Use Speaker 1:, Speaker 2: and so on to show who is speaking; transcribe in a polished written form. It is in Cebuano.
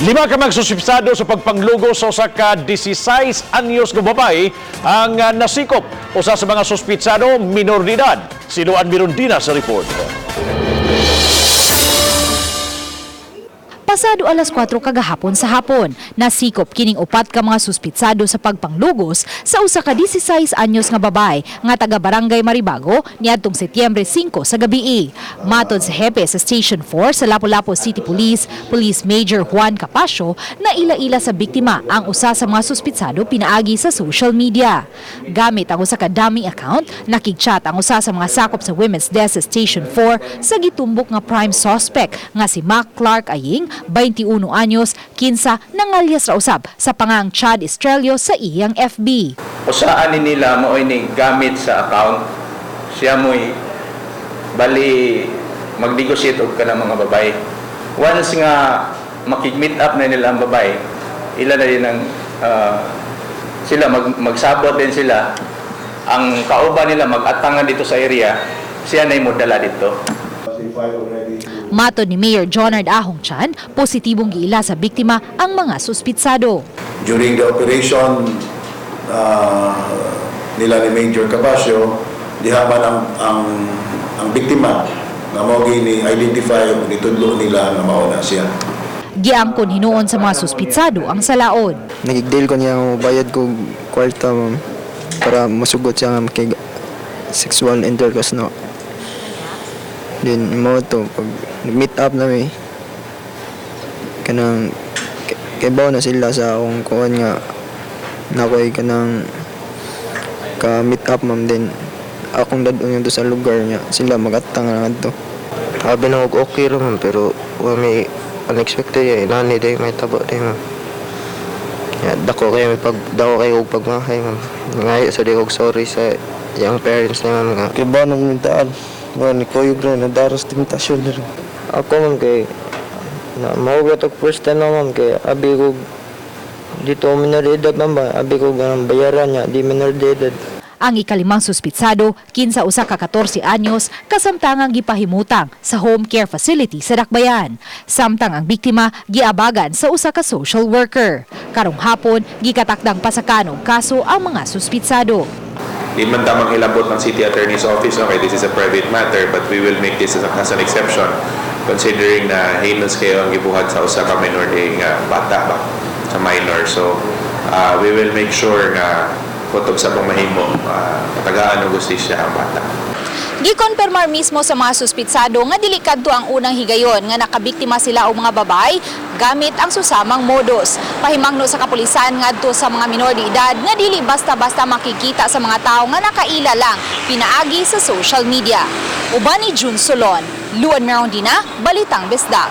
Speaker 1: Lima ka magsuspitsado sa pagpanglugo sa usa ka 16 anyos nga babae ang nasikop. Usa sa mga suspitsado, minor de edad. Si Luan Mirondina sa report.
Speaker 2: Pasado alas 4 kagahapon sa hapon, nasikop kining upat ka mga suspitsado sa pagpanglugos sa usa ka 16 anyos nga babae nga taga Barangay Maribago niadtong Setyembre 5 sa gabii. Matod sa hepe sa Station 4 sa Lapu-Lapu City Police, Police Major Juan Capacio, na ila-ila sa biktima ang usa sa mga suspitsado pinaagi sa social media. Gamit ang usa ka dummy account, nakigchat ang usa sa mga sakop sa Women's Desk sa Station 4 sa gitumbok nga prime suspect nga si Mac Clark Aying, 21 anyos, kinsa nangalyas ra usab sa pangang Chad Estrello sa iyang FB.
Speaker 3: Usaan ni nila mo ni gamit sa account siya mo'y bali mag-negotiate og kanang mga babae. Once nga makig-meet up na nila ang babae, ila na din ang sila magsabot din sila. Ang kauban nila mag-atangan dito sa area, siya na mo dala dito.
Speaker 2: Matod ni Mayor Jonard Ahong Chan, positibong giila sa biktima ang mga suspitsado.
Speaker 4: During the operation nila ni Major Capacio, diha man ang biktima nga mao ni identify ug nitudlo nila nga mao na siya.
Speaker 2: Giangkon hinuon sa mga suspitsado ang salaon.
Speaker 5: Nagig-deal ko niya nga bayad ko kwarta, ma'am, para masugot siya nga makig sexual intercourse no. Then mo to pag meet up na mi kanang kay na sila sa akong kuan nga nakoy kanang ka meet up, ma'am, din akong dadon to sa lugar niya sila magatang na ngadto.
Speaker 6: Sabi na og okay ra, ma'am, pero wa may unexpected eh. Nani day may tabo day, ma'am. Ya, dako kayo og pagmahay, ma'am. Ngayo sa di og sorry sa iyang parents ni, ma'am, nga.
Speaker 5: Kay ba nang mintaan ba ni kuyog ra na daros temptasyon diri.
Speaker 6: Ako, ma'am, kay na mao og first time na, ma'am, kay abi ko dito minor de edad, ma'am, ba abi ko ganang bayaran niya di minor de edad.
Speaker 2: Ang ikalimang suspitsado, kinsa usa ka 14 anyos, kasamtangang gipahimutang sa home care facility sa Dakbayan. Samtang ang biktima giabagan sa usa ka social worker. Karong hapon, gikatakdang pasakan og kaso ang mga suspitsado.
Speaker 7: Di man tamang hilabot ng City Attorney's Office, okay, this is a private matter, but we will make this as an exception considering na heinous kayo ang gibuhat sa usa ka minor de nga bata ba, sa minor. So, we will make sure nga kutob sa pong mahimo, tagaan og hustisya ang bata.
Speaker 2: Gikonfirmar mismo sa mga suspitsado nga dili kadto ang unang higayon nga nakabiktima sila og mga babae gamit ang susamang modus. Pahimangno sa kapulisan ngadto sa mga minor de edad nga dili basta-basta makikita sa mga tao nga nakaila lang pinaagi sa social media. Uban ni June Solon, Luan Merondina, Balitang Bisdak.